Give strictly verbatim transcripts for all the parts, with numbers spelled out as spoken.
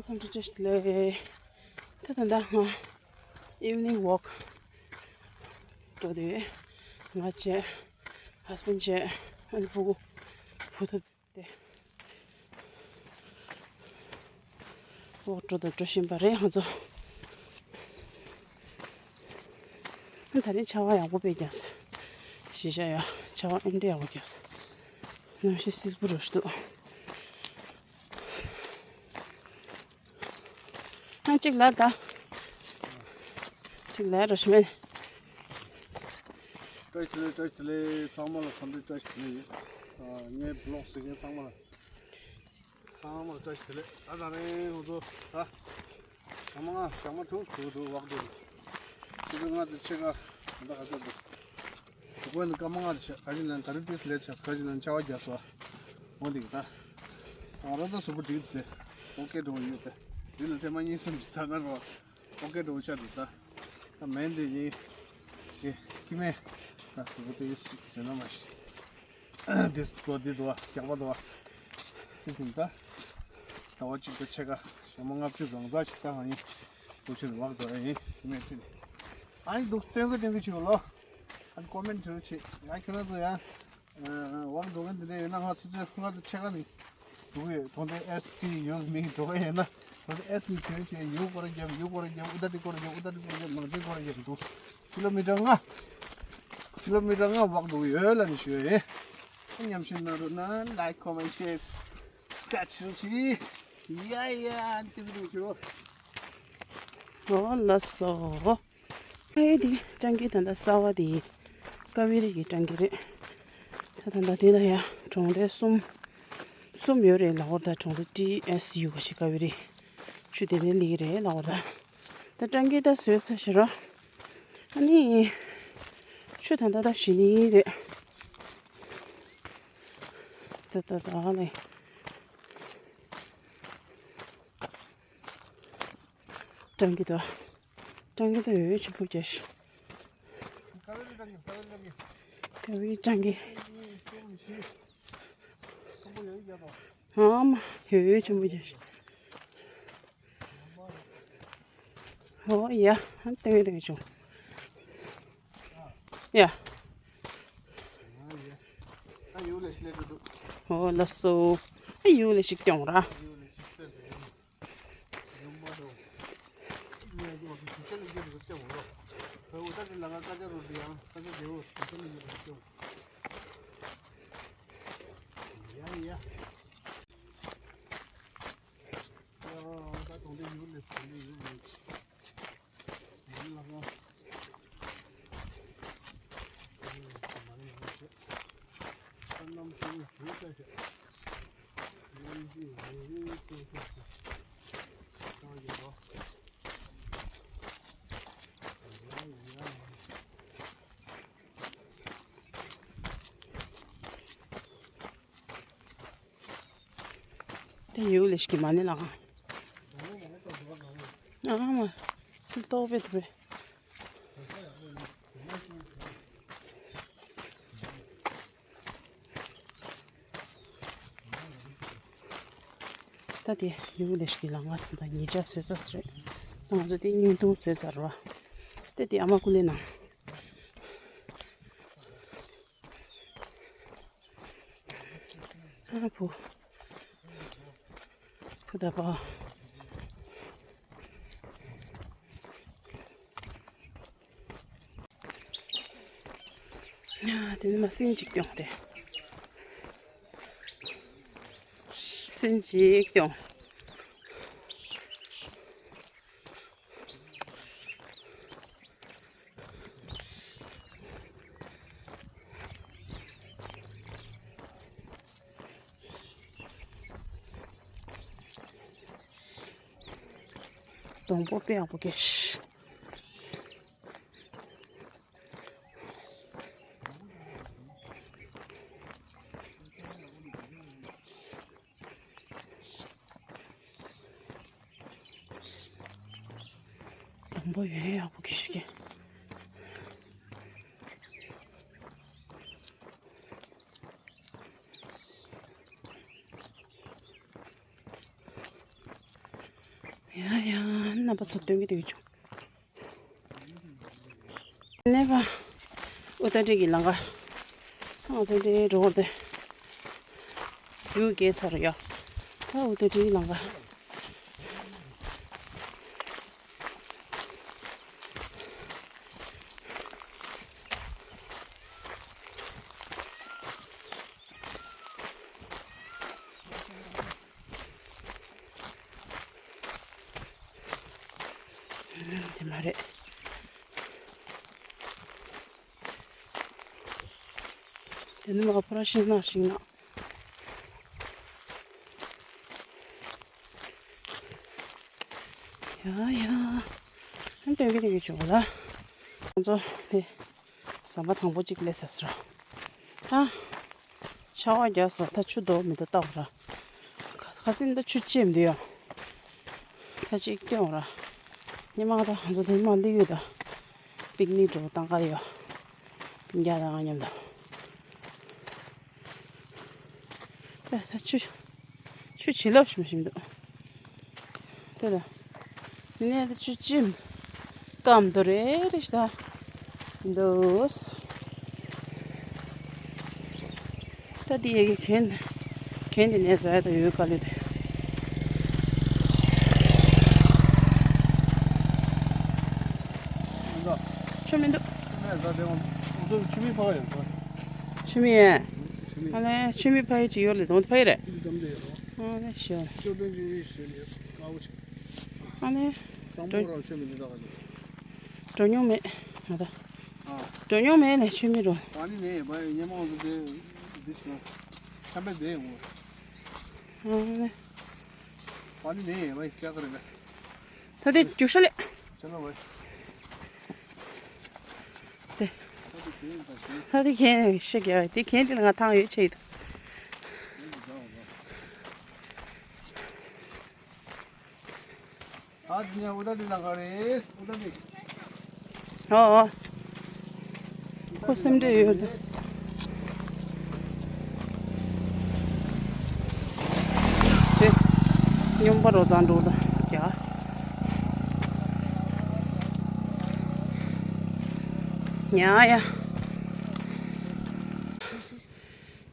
སང་ཁྲི་བཀྲ་ཤིས་བདེ་ལེགས། ད་ད་ད་ང་evening walk འགྲོ་དུས་ང་བྱས། husband བྱས། ཨ་ནི་ཕྲུ་གུ་བུ་ཐུབ་སྟེ། walk འགྲོ་དང་འགྲོ་བཞིན་པ་རེད་ང་ཚོ། ཨ་ད་རིང་ཆར་པ་ཡག་པོ་དཔེ་བརྒྱབ་སོང་། གཞིས་ཆགས་ཡ་ཆར་པ་ཨེ་འདྲ་ཡག་པོ་བརྒྱབ་སོང་། གནམ་གཤིས་བསིལ་པོ་རུ་ཞིག་འདུག་ཨ་གཅིག་ལ་ད། གཅིག་ལ་རོ་ཤི་མེན། བཀྲ་ཤིས་བདེ་ལེགས། བཀྲ་ཤིས་བདེ་ལེགས། ཚང་མ་ལ་འཚམས་འདྲི། བཀྲ་ཤིས་བདེ་ལེགས། ཨ་ངའི་vlog གཟིགས་མཁན་ཚང་མ་ལ། ཚང་མ་ལ་བཀྲ་ཤིས་བདེ་ལེགས། ད་ད་རིང་ང་ཚོ་ད། ཞག་མ་ལྔ་ཞག་མ་དྲུག་དྲུག་དྲུག་walk འགྲོ་འདུག་ཆུ་ཚོད་ལྔ་དང་ཕྱེད་ཀ་ད་ལྟ་ག་ཚོད་འདུག་དེ་ཀོན་ནི་སྐར་མ་ལྔ་དང་ཕྱེད་ཀ་ཅིག་ནང་ད་རིང་ཏིས་ལེཊ་ཆགས། ཁ་ཅིག་ནང་ཆར་པ་བརྒྱབ་སོང་། འོ་འདི་གི་ད། ང་རང་ད་གཟུགས་པོ་འགྲིག་འདུག་སྟེ། ཨོ་ཀེ་འགྲོ་གི་ཡོད་དེ། དེ་ལ་ཐེངས་མ་གཉིས་གསུམ་ཞིག་ད་ན་རོ། ཨོ་ཀེ་འགྲོ་གི་ཆགས་འདུག་ད། ད་མེན་དེ་ཡིན། དེ་ཀི་མེ། ད་གཟུགས་པོ་ཏིས་ཞིག་བཟོས་ན་མ་ཤི། འདི་ལོ་འདི་འདུག་བ། རྒྱག་པ་འདུག་བ། དེ་བཞིན་ད། ཟླ་བ་གཅིག་དང་ཕྱེད་ཀ་ཞག་མ་ལྔ་བཅུ་རང་ཙག་ཞིག་ད་ང་ཡིན། འདུག་ཕྱིན་walk འགྲོ་ཡ་ཡིན། དེ་མེད་ཕྱིན། ཨ་ནི་འདུག་སྟོན་གི་སྟོན་གི་བྱེད་དགོས་ལོ། ཨ་ནི་ཀོ་མེན་བྱེད་རོགས་བྱེད། ཡ་ཁྱོད་རང་ཚོ་ཡ། walk འགྲོ་མཁན་དེ་འདྲ་ཡོད་ན་ང་ཚོ་ཚོད་ལྔ་དང་ཕྱེད་ཀ་ནས་འགྲོ་གི་ཡོད། གྲོང་སྡེ་S T ཡོད་མིན་འགྲོ་གི་ཡོད་ན། གྲོང་སྡེ་S ནས་བྱོན་བྱས་ཡུལ་སྐོར་ར་བརྒྱབ། ཡུལ་སྐོར་ར་བརྒྱབ། ཨུ་ཏ་ཏི་སྐོར་ར་བརྒྱབ། ཨུ་ཏ་ཏི་སྐོར་ར་བརྒྱབ། ནང་ཆེན་སྐོར་ར་བརྒྱབ་འདུག་ཀི་ལོ་མི་ཊར་ལྔ། ཀི་ལོ་མི་ཊར་ལྔ་walk འགྲོ་གི་ཡོད་ལབ་ནས་ཞུ་ཡ་ཡིན། ཉམས་ཞིབ་གནང་རོགས་གནང་། like, comment, share, subscribe བྱེད་རོགས་གྱིས། ཡ་ཡ་ཏི་ཏི་ཏི་ཞུ། ཨོ་ལགས་སོ། ཨེ་དེ་སྤྲང་ཀི་ད་ལྟ་གསར་པ་དེ་ཀ་ཝེ་རི་གི་སྤྲང་ཀི་རེད། ད་ད་ལྟ་དེ་ལ་ཡ་གྲོང་སྡེ་གསུམ་གསུམ་ཡོད་རེད་ལབ་ཀྱི་ཡོད། ད་གྲོང་སྡེ་T S U ག་ཞིག་ཀ་ཝེ་རི་ཆུ་དེ་ནས་སླེབས་ཀྱི་རེད་ལབ་ཀྱི་ཡོད། ད་སྤྲང་ཀི་ད་བཟོས་ཚར་ཤག་ར། ཨ་ནི་ཆུ་ད་ད་ད་ཞི་ནི་རེད། ད་ད་ད་ལེ། སྤྲང་ཀི་ད། སྤྲང་ཀི་ད་འོད་ཆེན་པོ་རྒྱག་ཤག་ཀ་ཝེ་རི་སྤྲང་ཀི། ཨ་མ་འོད་ཆེན་པོ་རྒྱག་ཤག་ཨོ་ཡ། ཏེང་ཏེང་བྱུང་། ཡ། ཨོ་ལགས་སོ། ཨ་ཡུལ་ལ་ཞིག་སྐྱོང་ར། དེ་ཡུལ་ལས་ཤིག་མ་ཎི་ལགས། ཨ་མ། སི་ཏོག་པེ་དུ་པེ། ད་དེ་ཡུལ་ལས་ཤིག་ལ་ང་ད་ཉིས་ཆ་བཟོས་ཚར་རེད། ང་ཚོ་དེ་བརྙན་ཐུང་བཟོས་ཚར་བ། དེ་དེ་ཨ་མ་ཀུ་ལེ་ནང་། ཨ་བུ། བུ་ད་པ། ཡ། དེ་ནི་མ་སྲིན་ཅིག་སྐྱོང་སྟེ། སྲིན་ཅིག་སྐྱོང་། སྡོང་པོ་དཔེ་ཡག་པོ་སྐྱེས། སྡོང་པོ་ཡོད་ཡག་པོ་སྐྱེས་ཤིག་གི། ཡ་ཡ། རྣམ་པ་ཚོ་སྟོན་གྱི་འདུག་བྱུང་། ནས་པ། ཨུ་ཏ་ཏི་གི་ལང་ཀ་ང་ཚོ་འདི་འགྲོ་བར་དེ། ཡུལ་རྒྱས་ཚར་ཡོད། ད་ཨུ་ཏ་ཏི་གི་ལང་ཀ་དེ་མ་རེད། དེ་ནི་མ་ཕོ་ར་ཤིང་ནག་ཤིང་ནག་ཡ་ཡ། ཨ་སྟོན་གྱི་འདུག་བྱུང་ལ། ང་ཚོ་དེ་ཟམ་པ་དང་པོ་གཅིག་སླེབས་ས་ཟེར། ཨ། ཆར་པ་རྒྱག་ས་ད་ཆུ་རྡོ་མི་འདུག་ལྟ་བ་ར། ཁ་ཁ་སང་ད་ཆུ་ཆེ་མི་འདུག་ཡ། ད་ཅིག་སྟོན་བ་ར། ཉི་མ་ད་ང་ཚོ་དེ་མ་སླེབས་ཡོད་ད། པིག་ནིག་འགྲོ་སྟངས་ཀ་ཡོད། སྤུན་ཀྱག་དང་ང་མཉམ་དུ། ད་ད་ཆུ་ཆུ་བྱིན་རླབས་ཞིམ་ཞིམ་འདུག་དེ་ལ་ནི་ད་ཆུ་ཅིམ་སྐམ་དུ་རེ་རེ་ཞིག་ད་འདུག་ད་དེ་ཡ་གི་གན་གན་དེ་ནས་ཟ་ཡ་ད་ཡོད་ག་ལེ་དེ། ཆུ་མི་འདུག་ཆུ་མི་ཕ་ཡོད། ཆུ་མི་ཨ་ལེ་ཆུ་མི་ཕ་ཡི་ཅི་ཡོད་ལེ་དོང་ཕ་ཡི་རེད། ཨ་ལེ་ཤོ། ཨ་ལེ། འགྲོ་མྱོང་མེད་ང་ད། འགྲོ་མྱོང་མེད་ལེ་ཆུ་མི་རོ། ཨ་ལེ། ད་དེ་རྒྱུག་ཤོག་ལེ། དེ། ད་དེ་གན་ཤེས་ཀྱི་དེ་གན་དེ་ལ་ང་ཐང་ཡོད་ཆེ་ཡིད། ཨ་དེ་ནས་ཨུ་ད་དེ་ལ་ག་རེ་ཨུ་ད་དེ། ཨོ་ཨོ། ཁོ་སེམས་ཁྲལ་ཡོད་དེ། དེ་སྨྱོན་པ་རོ་ཙང་འགྲོ་ད་རྒྱ། ཉ་ཡ།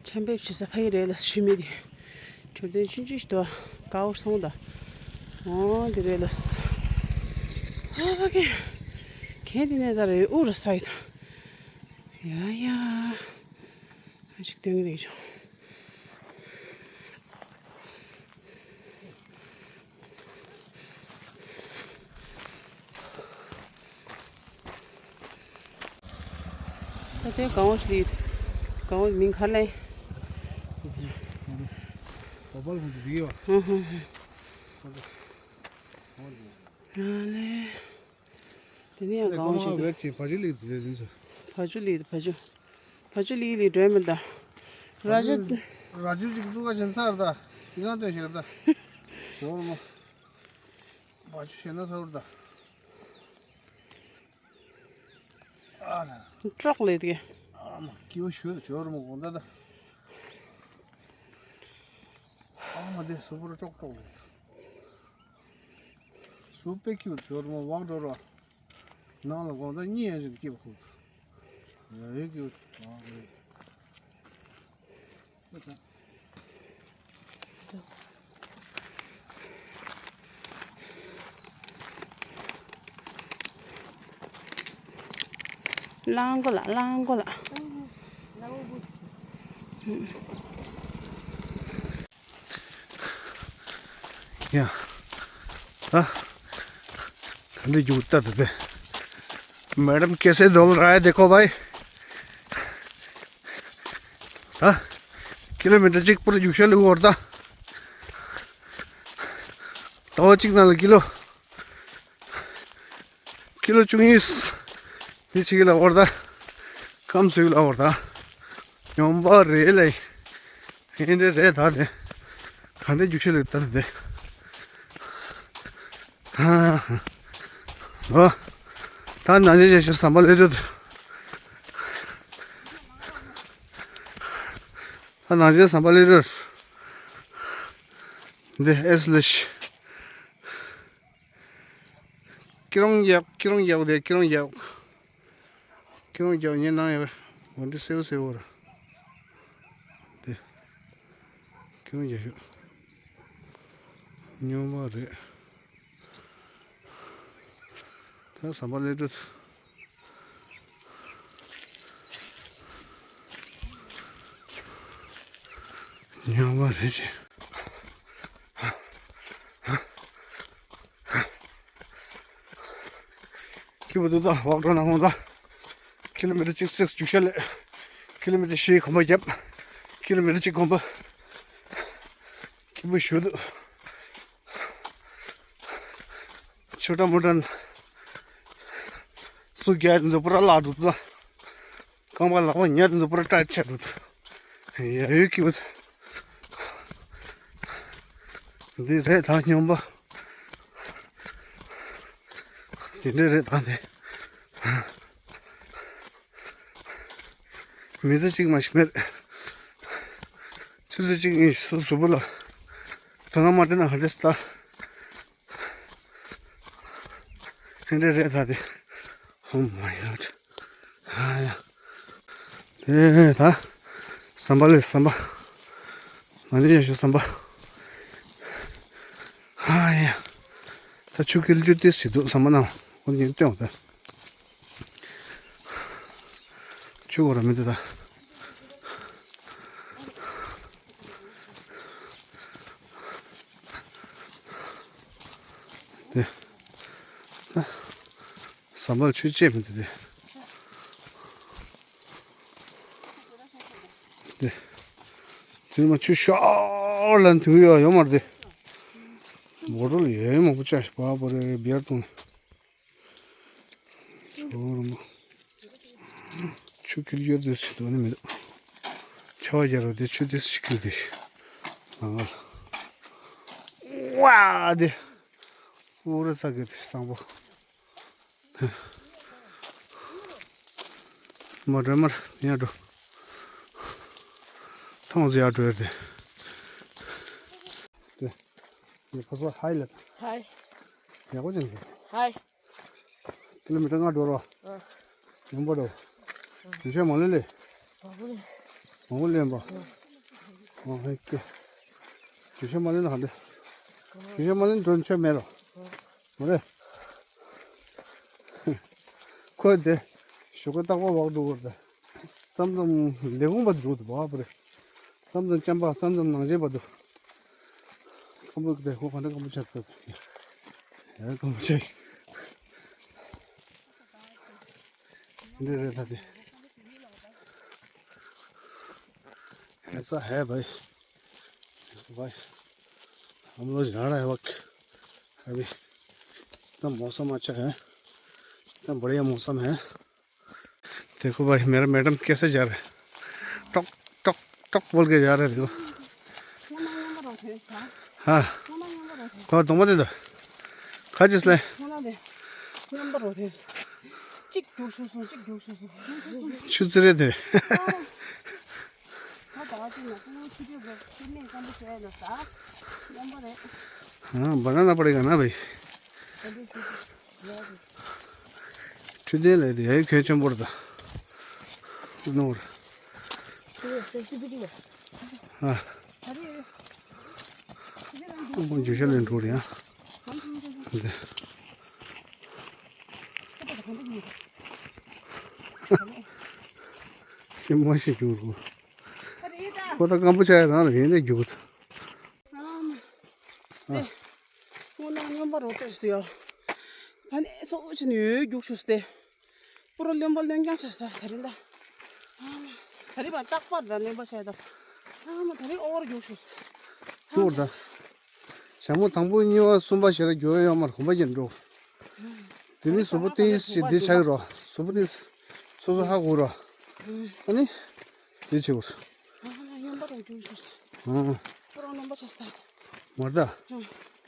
ཆམ་པའི་ཕྱི་ས་ཕ་ཡི་རེད་ལ་ཤི་མི་དེ། གྲུབ་དོན་ཆུང་ཆུང་ཞིག་ཏུ་དཀའ་བོ་སོང་ད། འོ་འདི་རེད་ལ། ཨ་ཕ་གི། གན་དེ་ནས་ཟ་རེད་ཨུ་ར་ས་ཡི་ད། ཡ་ཡ། ཨ་ཅིག་སྟོན་གི་རེད་ཅོ། ད་ལྟའི་གང་བ་ཞིག་གང་བ་མིང་ག་ལེ། ཧུ་ཧུ་ཧུ། ཨ་ལེ། དེ་ནས་ཡང་གང་བ་ཞིག་འདུག་བེར་ཆེ་བ་ཇུ་ལི་དེ་རེད་ཟེར། བ་ཇུ་ལི་བ་ཇུ། བ་ཇུ་ལི་ལི་འགྲོ་མི་ད། ར་ཇུ། ར་ཇུ་ཅིག་ཏུ་ག་ཞན་ཚར་ད། དེ་གང་སྟོན་ཞིག་རེད་ད། ཞོར་མོ། བ་ཇུ་ཞེ་ན་ཚར་ད། ཨ་ལ། ཀྲོག་ལེ་དེ། ཨ་མ་ཀིའུ་ཞུ་ཞོར་མོ་གོང་ད་ད། ཨ་མ་དེ་སུ་པོར་ཀྲོག་ཀྲོག་ལེ། སུ་པེ་ཀིའུ་ཞོར་མོ་ཝང་ཀྲོ་རོ། ནང་ལ་དགོང་དག་གཉིད་ཡང་ཅིག་སྐྱིད་པ་ཁུག་ཡ་ཡོད་ཀྱི་ཡོད། གླང་མགོ་ལ་གླང་མགོ་ལ། ཡ། ད། ད་འདི་རྒྱུག་ལྟ་དེ་དེ། मैडम कैसे दौड़ रहा है देखो भाई। ད། ཀི་ལོ་མི་ཊར་གཅིག་པུར་རྒྱུག་ཤར་ལུག་བར་ད། ཟླ་བ་གཅིག་ནང་ལ་ཀི་ལོ། ཀི་ལོ་བཅུ་གཉིས། འདི་ཆིག་ལ་བར་ད། ཁམས་སུ་ལ་བར་ད། ཉོམ་པ་རེད་ལེ། ཨེ་འདྲ་རེད་ད་དེ། ག་འདྲ་རྒྱུག་ཤེས་ལེ་ད་དེ། ཨོ། ད་ནང་ཆེན་ཆེ་ཤོས་ཟམ་པ་ལེ་རུ། ད་ནང་ཆེན་ཟམ་པ་ལེ་རུ། འདི་ཨེས་ལེ་ཤི། ཀི་རོང་རྒྱག་ཀི་རོང་རྒྱག་དེ་ཀི་རོང་རྒྱག་ཀི་རོང་རྒྱག་ཉེ་ནང་ཡོད། འོ་འདི་སེའུ་སེའུ་ར། དེ། ཁྱོད་ཡ་ཤོད། སྨྱོན་པ་རེད། ད་ཟམ་པ་སླེབས་དུས། སྨྱོན་པ་རེད་ཅེ། ཁྱི་བུ་དུ་ད་ཝག་འགྲོ་ན་ཧོང་ད། ཁི་ལོ་མི་ཊར་གཅིག་སེགས་རྒྱུག་ཤར་ལས། ཁི་ལོ་མི་ཊར་བཞི་གོམ་པ་བརྒྱབ། ཁི་ལོ་མི་ཊར་གཅིག་གོམ་པ། ཁྱི་བུ་ཞུ་དུ། ཆུ་ཏྲ་མུ་ཏྲ། སུ་རྒྱག་འཛུགས་པོ་ར་ལག་འགྲོ་དུ། རྐང་པ་ལག་པ་ཉལ་འཛུགས་པོ་ར་སྐྲག་ཆད་འགྲོ་དུ། ཡ་ཡོད་ཁྱི་བུ། འདི་རེད་ད་སྨྱོན་པ། དེ་འདྲ་རེད་ད་འདི། མི་ཚེ་གཅིག་མ་ཞིག་མེད། ཆུ་ཚོད་གཅིག་གཉིས་སུ་གཟུགས་པོ་ལ། དོ་སྣང་མ་སྤྲད་ན་ག་འདྲས་ད། དེ་འདྲ་རེད་ད་དེ། Oh my God. ཨ་ཡ། དེ་ད། ཟམ་པ་ལས་ཟམ་པ། ང་ཚོ་ཡ་ཤོད་ཟམ་པ། ཨ་ཡ། ད་ཆུ་ཀིལ་ཆུ་ཏིས་ཞིག་འདུག་ཟམ་པ་ནང་། འོ་ཉིན་སྟོན་འོང་ད། ཆུ་འོ་ར་མི་འདུག་ད། དེ། ཟམ་པར་ཆུ་བཅད་མི་འདུག་དེ། དེ། དེ་མ་ཆུ་ཤོར་ལ་དུས་ཡོད་ཡོད་མ་རེད་དེ། མོ་ཊ་ལ་ཡོད་མང་པོ་བཅག་ཤག་པ་པོ་རེ་བེར་གཏོང་། ཆུ་ཁྱེར་ཡོད་དུས་སུ་དོ་ནི་མི་འདུག་ཆར་པ་རྒྱག་རོགས་དེ་ཆུ་དེ་སུ་ཁྱེར་དེ་ལང་ང་ལ། ཝ་དེ། ཨུ་ར་ཚ་གི་དེ་བཟང་པོ། མ་འགྲོ་མར་ཡར་འགྲོ། ཐོང་ཟི་ཡར་འགྲོ་ཡར་དེ། དེ། ངའི་ཕ་སོ་ཧའི་ལབ། ཧའི། ཡག་པོ་ཅན་གྱི། ཧའི། ཀི་ལོ་མི་ཊར་ལྔ་འགྲོ་རོགས། ཨ། ཡོང་པ་འགྲོ། རྒྱུ་ཆ་མང་ལེ་ལེ། མང་པོ་ལེ། མང་པོ་ལེན་པ། ཨ་ཧེ་ཀེ། རྒྱུ་ཆ་མ་ལེན་ན་ག་འདྲ། རྒྱུ་ཆ་མ་ལེན་འགྲོ་ཆོད་མེད་རོ། མ་རེད། ཁོས་དེ། ཞོགས་ཀས་རྟག་པར་བག་འགྲོ་དགོས་རེད། མཚམས་མཚམས་ལས་ཁུངས་པ་འགྲོ་འདུག་བ་པ་རེད། མཚམས་མཚམས་སྤྱན་པ་མཚམས་མཚམས་ནང་ཆེན་པ་འདུག་སྐམ་པོ་དེ་ཁོ་ག་འདྲ་སྐམ་པོ་ཆགས་ཚར། ཡ་སྐམ་པོ་ཆགས། འདི་རེད་ད་དེ། ऐसा है भाई। भाई, हम लोग जा रहे हैं वक्त। अभी एकदम मौसम अच्छा है, एकदम बढ़िया मौसम है। देखो भाई, मेरा मैडम कैसे जा रहे हैं, टक टक टक बोल के जा रहे हैं, देखो। हाँ। ཁོ་གདོང་པ་དེ་འདུག་ཁ་ཅིག་ལས། ཁོ་ན་དེ། མཉམ་པ་རོ་དེ། གཅིག་རྒྱུགས་སོང་སོང་། གཅིག་རྒྱུགས་སོང་སོང་། ཆུ་ཚི་རེད་དེ། ད་ད་ཅི་ན་ཁོ་ཆུ་དེ་རེད། ཁྱེད་ནས་སྐམ་པོ་བྱས་ན་ཟ། མཉམ་པ་རེད། ཨ་བ་ན་ན་པ་རེ་ག་ན་བའི། ད་དེ་ཆུ་དེ་རེད། ཆུ་དེ་ལས་དེ་ཡའི་ཁྱོད་ཆེན་པོར་ད། ནོར། ཨ། ཁོང་ཁོང་བརྗོད་བྱ་ལེན་འགྲོ་རེད་ཡ། ཤི་མ་ཤི་རྒྱུག་རུ། ཁོ་ད་སྐམ་པོ་ཆགས་ཡ་རང་ལ་ཡིན་ནས་རྒྱུག་ཨ། སྔོན་ན་རྔོན་པ་རོ་ལྟོས་སུ་ཡོད། ད་ནས་ཚོ་ཆེ་ནས་ཡོད་རྒྱུག་ཤོག་སྟེ། པུ་ར་རློན་པ་རློན་རྐྱང་ཆགས་ས་དེ་རིང་ད། ཨ་མ། དེ་རིང་བ་རྟག་པར་ད་རློན་པ་བྱས་ད། ཨ་མ་དེ་རིང་ཨོ་བར་རྒྱུག་ཤོག་ད། ཞྭ་མོ་དང་པོ་གཉིས་པ་གསུམ་པ་ཞེ་དྲག་རྒྱུག་ཡོད་མར་གོམ་པ་ཅན་འགྲོ། དེ་ནི་གཟུགས་པོ་ཏིས་ཞིག་འདི་ཆགས་ཡོད་རོ། གཟུགས་པོ་ཏིས། སོ་སོ་ཧ་གོ་རོ། ཨ་ནི། དེ་ཆེ་བོ། ཨ་མ་རློན་པ་རོ་རྒྱུག་ཤོག་ཨ། པུ་ར་རློན་པ་ཆགས་ས་ད། མར་ད། ཨ།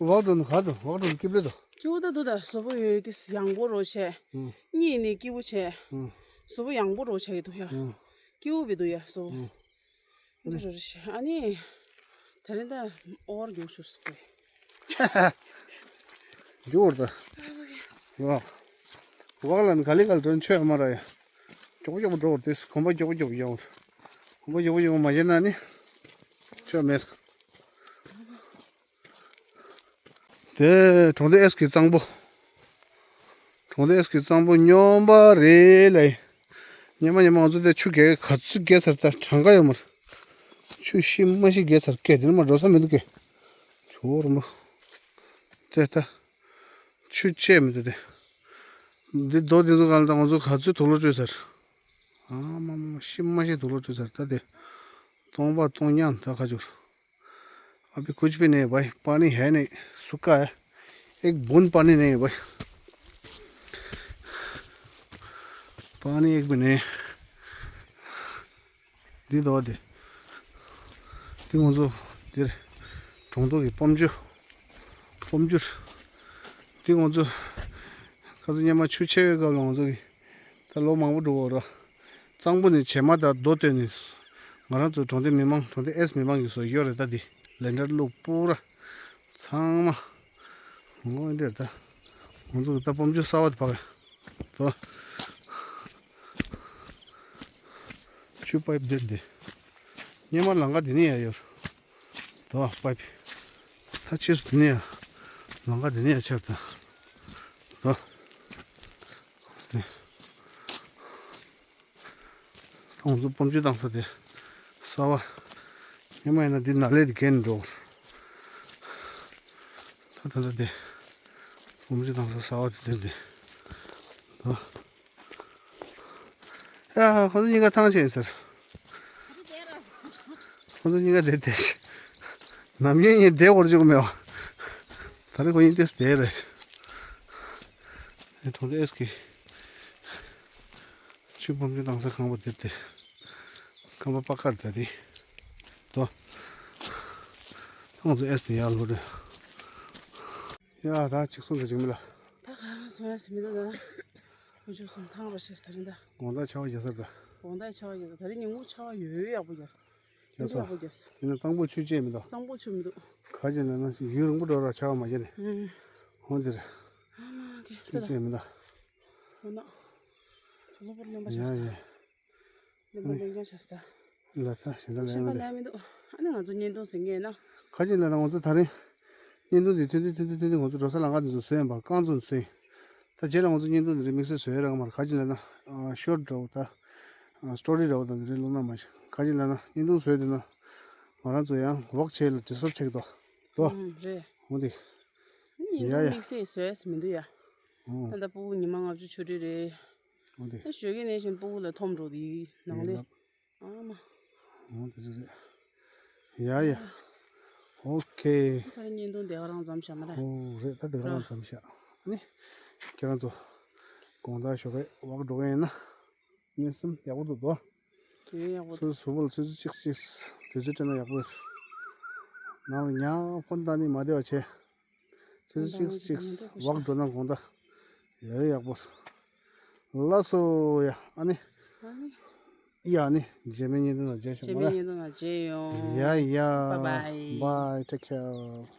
བག་འགྲོ་ནི་ག་དུ་བག་འགྲོ་ནི་སྐྱིད་པོ་དུ། སྐྱིད་པོ་ད་དུ་ད་གཟུགས་པོ་ཡོད་དེ་ཡང་པོ་རོ་བྱས། ཨ། གཉིས་ནི་སྐྱིད་པོ་བྱས། ཨ། གཟུགས་པོ་ཡང་པོ་རོ་བྱས་ཡོད་དུ་ཡ། ཨ། སྐྱིད་པོ་བི་དུ་ཡ་གཟུགས་པོ། ཨ། འདི་རོ་རེ་བྱས་ཨ་ནི། དེ་རིང་ད་ཨོ་བར་རྒྱུག་ཤོག་ཟེར་གོ། རྒྱུག་བར་ད། ཡོ། འོག་ལ་ནི་ག་ལེ་ག་ལེ་འགྲོ་ནི་ཆོད་མ་ར་ཡ། མགྱོགས་མགྱོགས་འགྲོ་བར་དེས་གོམ་པ་མགྱོགས་མགྱོགས་ཡོང་། གོམ་པ་མགྱོགས་མགྱོགས་མ་བྱས་ན་ནི། ཆོད་མེད། དེ་གྲོང་སྡེ་ཨེས་ཀྱི་གཙང་པོ། གྲོང་སྡེ་ཨེས་ཀྱི་གཙང་པོ་སྨྱོན་པ་རེད་ལ། ཉི་མ་ཉི་མ་ང་ཚོ་དེ་ཆུ་རྒྱས་ག་ཚོད་རྒྱས་ཚར་ད་གྲངས་ཀ་ཡོད་མ་རེད། ཆུ་ཤི་མ་ཤི་རྒྱས་ཚར་སྐད་དེ་ནི་མ་འགྲོ་ས་མི་འདུག་གས། ཇོ་བོ་རིན་པོ། དེ་ད། ཆུ་ཆད་མི་འདུག་དེ། འདི་རྡོ་འདི་ཚོ་གང་ལ་ད་ང་ཚོ་ག་ཚོད་དུག་ལོག་སྤྲོད་ཚར། ཨ་མ་མ་ཤི་མ་ཤི་དུག་ལོག་སྤྲོད་ཚར་ད་དེ། སྟོང་པ་སྟོང་ཉམས་ད་ཁ་ཆུར། अभी कुछ भी नहीं भाई, पानी है नहीं, सूखा है। एक बूंद पानी नहीं है भाई। पानी एक भी नहीं। འདི་ལྟ་བ་དེ། འདི་ང་ཚོ་འདིར་གྲོང་ཐོག་གི་སྤོམ་ཆུ། སྤོམ་ཆུ། འདི་ང་ཚོ་ཁ་སང་སྔོན་མ་ཆུ་ཆེ་བའི་སྐབས་ལ་ང་ཚོ་གི་ད་ལོ་མང་པོ་འགྲོ་བ་ར། གཙང་པོ་ནས་བྱེ་མ་དང་རྡོ་བཏོན་ནས་ང་རང་ཚོ་གྲོང་སྡེ་མི་མང་གྲོང་སྡེ་ཨེས་མི་མང་གི་བཟོ་ཡོད་རེད་ད་འདི་ལེན་ཌར་བླུགས་སྤུ་ར། ཚང་མ། ངོ་འདིར་ད། ང་ཚོ་ད་སྤོམ་ཆུ་གསར་བ་དེ་ཕ་གི། དོ། ཆུ་པའིབ་འདིར་འདི། སྔོན་མ་ལམ་ཁ་འདི་ནས་ཡར་ཡོད། དོ་པའིབ། ད་ཕྱིས་སུ་འདི་ནས་ཡར། ལམ་ཁ་འདི་ནས་ཡར་ཆགས་ད། དོ། ང་ཚོ་སྤོམ་ཆུ་བཏང་ས་དེ་གསར་བ། སྔོན་མ་ཡིན་ན་འདི་ནགས་ལས་དེ་གན་འགྲོ། ད་ད་ད་དེ་སྤོམ་ཆུ་བཏང་ས་གསར་བ་དེ་དེ་དེ། ཨ། ཁོ་ཚོ་གཉིས་ཀ་ཐང་ཆད་ཟེར། ཁོ་ཚོ་གཉིས་ཀ་དེ་དེ། ནམ་རྒྱུན་ཡིན་དེ་བོར་བཅུག་མེད་བ། ད་རེས་ཁོ་གཉིས་དེ་དེ་རེད། གྲོང་སྡེ་ཨེས་ཀྱི་ཆུ་སྤོམ་ཆུ་བཏང་ས་ཁང་པ་དེ་དེ། ཁང་པ་པ་ཀར་དེ་དེ། དོ། ང་ཚོ་ཨེས་དེ་ཡར་ལོ་རེད། ཡ་ད་ཅིག་སོང་ད་ཅིག་མི་ལ། ད་ག་སོང་ཡ་སི་མི་ད་ད། ཁོ་ཅུ་སོང་ཐང་རོ་ཤེས་ད་རིང་ད། དགོང་དག་ཆར་པ་རྒྱག་ས་ད། དགོང་དག་ཆར་པ་རྒྱག་ད་རིང་ཉིན་གུང་ཆར་པ་ཡོད་ཡོད་ཡག་པོ་རྒྱག་རྒྱག་ས། ཡག་པོ་རྒྱག་ཡིན་ན་གཙང་པོ་ཆུ་ཆད་མི་འདུག་གཙང་པོ་ཆུ་མི་འདུག་ག་ཅི་ལ་ན་ཡུན་རིང་པོ་འགྲོ་ར་ཆར་པ་མ་རྒྱག་ནས། ཨུམ། ཧོན་དེ་རེད། ཨ་མ་གེ་ཆུ་ཆད་མི་འདུག་འོ་ན། གློ་བུར་གླེན་པ་ཡ་ཆགས་ཡ། ས། གླེན་པ་གླེན་ཆགས་ཆགས་ས། ལ་ད་ཞེ་ད་ལན་ཞེ་ད་ལན་མི་འདུག་ཨ་ནི་ང་ཚོ་བརྙན་ཐུང་ཟིན་ངེས་ན། ག་ཅི་ལ་ན་ང་ཚོ་ད་རིང་། བརྙན་ཐུང་འདི་ཐུང་ཐུང་ཐུང་ཐུང་ཐུང་ཐུང་ང་ཚོ་འགྲོ་ས་ལམ་ཁ་འདི་ཚོ་བཟོས་ཡིན་པ་རྐང་བཙུགས་བཟོས་ཡིན། ད་རྗེས་ལ་ང་ཚོ་བརྙན་ཐུང་འདི་རིགས་དམིགས་བསལ་བཟོས་ཡོད་རེད་མ་རེད། ག་ཅི་ལ་ན། ཤོར་འདྲ་བོ་ད། སི་ཊོ་རི་འདྲ་བོ་ད་འདི་རིགས་བླུགས་ན་མ་ཤེས་ག་ཅི་ལ་ན་བརྙན་ཐུང་བཟོས་འདི་ན། ང་རང་ཚོ་ཡང་ཝོག་བྱས་ལ་ཌི་སི་ཊརབ་ཆེ་གི་འདུག་དོ། ཨུམ་རེད། འོ་འདི། བརྙན་ཡ་ཐུང་ཡ། དམིགས་བསལ་བཟོས་མི་འདུག་ཡ། ཨོ། ད་ལྟ་སྤུ་གུ་ཉི་མ་ལྔ་བཅུ་ཆུ་ཁྲོད་རེད། འོ་དེ། ད་ཞོགས་ཀས་ནས་བཞིན་སྤུ་གུ་ལ་འཐོམ་འགྲོ་དེ་ནང་ལས། ཨ་མ། འོ་དེ་རེད་རེད། ཡ་ཡ། ཨོ་ཁེ། ད་རེས་བརྙན་ཐུང་དེ་ག་རང་མཚམས་བཞག་མ་རེད། ཨོ་རེད། ད་དེ་ག་རང་མཚམས་བཞག་ཨ་ནི། ཁྱེད་རང་ཚོ། དགོང་དག་ཞོགས་ཀས་ཝོག་འགྲོ་གི་ཡིན་ན། མནོ་བསམ་ཡག་པོ་འདུག་དོ། དེ་ཡག་པོ་འདུག་སོ་སོ་བོ་ལ་ཆུ་ཚོད་གཅིག་གཅིག་དུས་ཚོད་སྤྲད་ན་ཡག་པོ་རེད། ནང་ལ་ཉག་ཕོན་བཏང་ནས་མ་བསྡད་པ་བྱས། ཆུ་ཚོད་གཅིག་གཅིག་ཝོག་འགྲོ་ན་དགོང་དག་ཡ་ཡ་ཡག་པོ། ལགས་སོ་ཡ་ཨ་ནི། ཨ་ནི། ཡ་ཨ་ནི་རྗེས་མའི་བརྙན་ཐུང་ལ་མཇལ་ཆོག་རྗེས་མ་མའི་རེད། བརྙན་ཐུང་ལ་མཇལ་ཡོང་། ཡ་ཡ། Bye bye. Bye, take care.